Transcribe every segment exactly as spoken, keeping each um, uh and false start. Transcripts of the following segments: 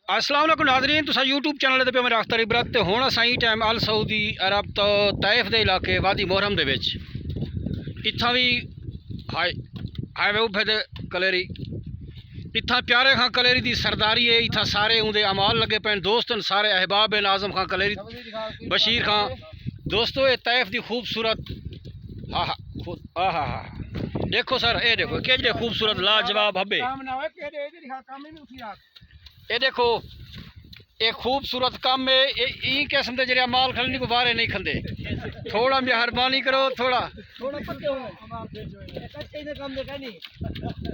السلام علیکم ناظرین، تساں یوٹیوب چینل تے پیا میرا اختر عبرت۔ تے ہن اساں ایں ٹائم ال سعودی عرب تو طائف دے علاقے وادی محرم دے وچ، اتھاں وی ہائے ہائے وے ابھے دے کلیری، اتھاں پیارے خان کلیری دی سرداری ہے۔ اتھاں سارے اوندے اعمال لگے پئن، دوست ہن، سارے احباب ہن، اعظم خان کلیری، بشیر خان۔ دوستو، اے طائف دی خوبصورت، ہا ہا، خود آ ہا ہا۔ ݙیکھو سر، اے ݙیکھو کیجھے خوبصورت لاجواب حبے۔ اے ݙیکھو، اے خوبصورت کم ہے۔ اے ایں قسم دے جیڑھے مال کھڑن، کوں وارے نہیں کھندے۔ تھوڑا مہربانی کرو، تھوڑا۔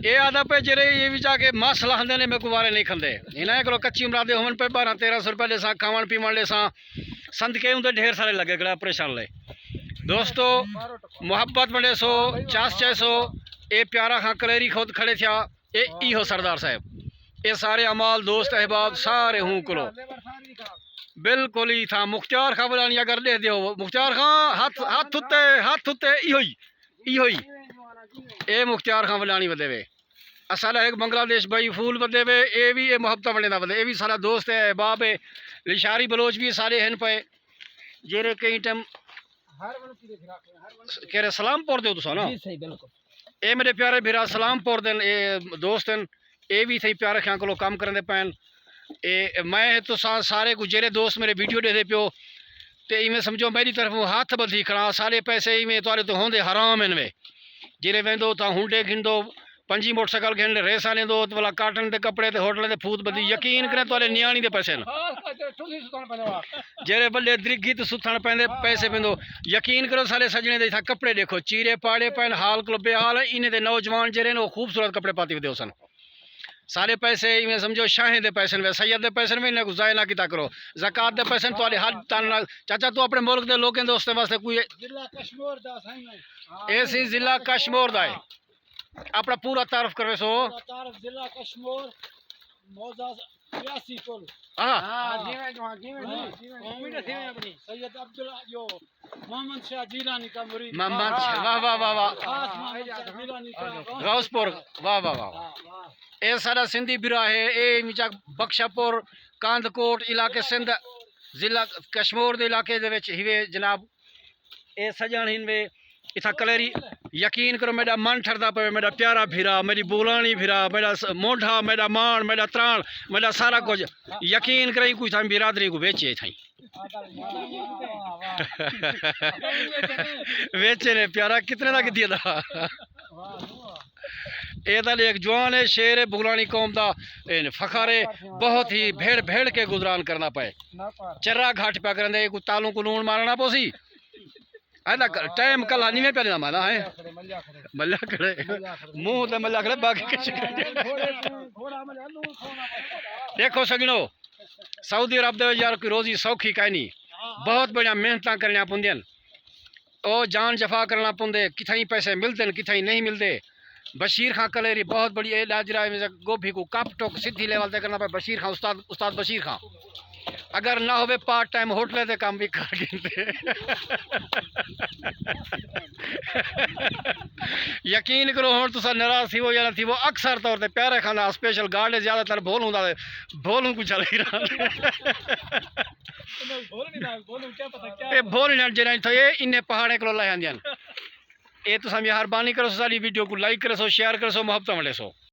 اے آہدا پئے جیڑھے اے وچ آ کے مس لہندے نے، میکوں وارے نہیں کھندے۔ انہاں کولوں کچی مرادے ہوون پئے، بارہ تیرہ سو روپے ݙیساں، کھاوݨ پیوݨ ݙیساں۔ سندھ کے اوندے ڈھیر سارے لگے کھڑے آپریشن والے۔ دوستو، محبت ونڈیسو، چس چیسو۔ اے پیارا خان کلیری خود کھڑے تھیا۔ اے ایہو سردار صاحب، اے سارے اعمال، دوست احباب سارے ہوں کولو۔ بالکل ہی تھا مختیار خان ولاݨی اگر ݙیہدے ہو، مختیار خان ہتھ، ہتھ اتے، ہتھ اتے، ایہو ہی، ایہو ہی۔ اے مختیار خان ولاݨی ودے وے۔ اساݙا ہک بنگلہ دیش بھائی پھول ودے وے، اے وی اے محبتاں ونڈیندا ودے، اے وی ساݙا دوست ہے، احباب ہے۔ لشاری بلوچ وی سارے ہن پئے، جیڑھے کئی ٹائم کیڑھے سلام پور دے ہو تساں نا؟ جی صحیح، بالکل۔ اے میرے پیارے بھرا سلام پور دے ہن، اے دوست ہن، اے وی تھئی پیارے خیاں کولو کم کریندے پئن۔ اے میں تساں سارے کوں، جیڑھے دوست میرے ویڈیو ݙیہدے پیو، تے ایویں سمجھو میری طرفوں ہتھ ٻدھی کھڑاں، سارے پیسے ایویں تہاݙے توں ہوندے حرام ہن وے۔ جیڑھے ویندو تاں ہنڈے گھندو، پنجی موٹر سائیکل گھن ریساں لیندو، تے ولا کاٹن دے کپڑے تے ہوٹلیں دے پھوت ٻدھی۔ یقین کریں تہاݙے نیاݨی دے پیسے ہن۔ جیڑھے ولے درگھی تے ستھݨ پیندے، پیسے پیندو۔ یقین کرو سارے سڄݨے دے اتھاں کپڑے ݙیکھو، چیرے پاڑے پئن، حال کولو بے حال ہن۔ انہیں دے نوجوان جیڑھے ہن، او خوبصورت کپڑے پاتی ودے ہوسن۔ سارے پیسے ایویں سمجھو شاہیں دے پیسے ہن وے، سید دے پیسے ہن وے، انہیں کوں ضائع نہ کیتا کرو۔ زکوٰۃ دے پیسے ہن تہاݙے حج تن نال۔ چاچا، توں اپݨے ملک دے لوکیں دوستیں واسطے کوئی ضلع کشمور دا سائیں میں۔ اے سی ضلع کشمور دا ہے۔ اپݨا پورا تعارف کرویسو۔ پورا تعارف، ضلع کشمور، موضع ریاسی پل۔ ہاں۔ ہاں، جیویں جو، ہاں، جیویں جو، ہاں۔ جیویں جو۔ سید عبداللہ جو محمد شاہ جیلانی کا مرید۔ محمد شاہ، واہ، واہ، واہ، واہ۔ خاص محمد شاہ جیلانی کا۔ غوث پور، واہ، واہ، واہ، واہ۔ ہاں، واہ۔ اے ساݙا سندھی بھرا ہے، اے مچا بخشا پور، کاندھ کوٹ علاقے سندھ، ضلع کشمور دے علاقے دے وچ ہیوے جناب۔ اے سڄݨ ہن وے، اتھاں کلیری، یقین کرو میݙا من ٹھردا پئے، میݙا پیارا بھرا، میݙی بولاݨی بھرا، میݙا س-، مونڈھا، میݙا ماݨ، میݙا تراݨ، میݙا سارا کجھ۔ یقین کریں کوئی تھاں برادری کوں ویچے تھائیں۔ ویچے نے پیارا، کتنے دا گھدی دا؟ اے تاں ایک جوان ہے، شیر ہے، بغلانی قوم دا، اے فخر ہے، بہت ہی بھیڑ بھیڑ کے گزران کرنا پئے۔ چرا گھٹ پیا کرندے، کوئی تالوں کو لوݨ مارنا پوسی۔ ایندا ک-، ٹائم کلھا نیویں پیا ݙیندا میں نا، ہیں؟ ملیا کھڑے۔ منہ تے ملیا کھڑے، باقی کچھ نہیں۔ ݙیکھو سڄݨو، سعودی عرب دے وچ یار کوئی روزی سوکھی کائنی، بہت بڑیاں محنتاں کرݨیاں پوندیاں ہن۔ او جان جفا کرݨا پوندے، کتھائیں پیسے ملدن، کتھائیں نہیں ملدے۔ بشیر خان کلیری بہت بڑی اے ݙاجرا ہے، گوبھی کوں کپ ٹک سدھی لیول تے کرݨا پئے۔ بشیر خان استاد، استاد بشیر خان۔ اگر نہ ہووے پارٹ ٹائم ہوٹلے تے کم وی کر گھندے۔ یقین کرو، ہݨ تساں ناراض تھیوو یا نہ تھیوو، اکثر طور تے پیارے خان دا اسپیشل گارڈ ہے، زیادہ تر بھولوں دا، بھولوں کوں چلائی رہندے۔ اے بھول نہ جیڑھا اتھاں اے انہیں پہاڑیں کولوں لہہ آندیاں ہن۔ اے تساں مہربانی کرو، ساݙی ویڈیو کوں لائک کریسو، شیئر کریسو، محبتاں ونڈیسو۔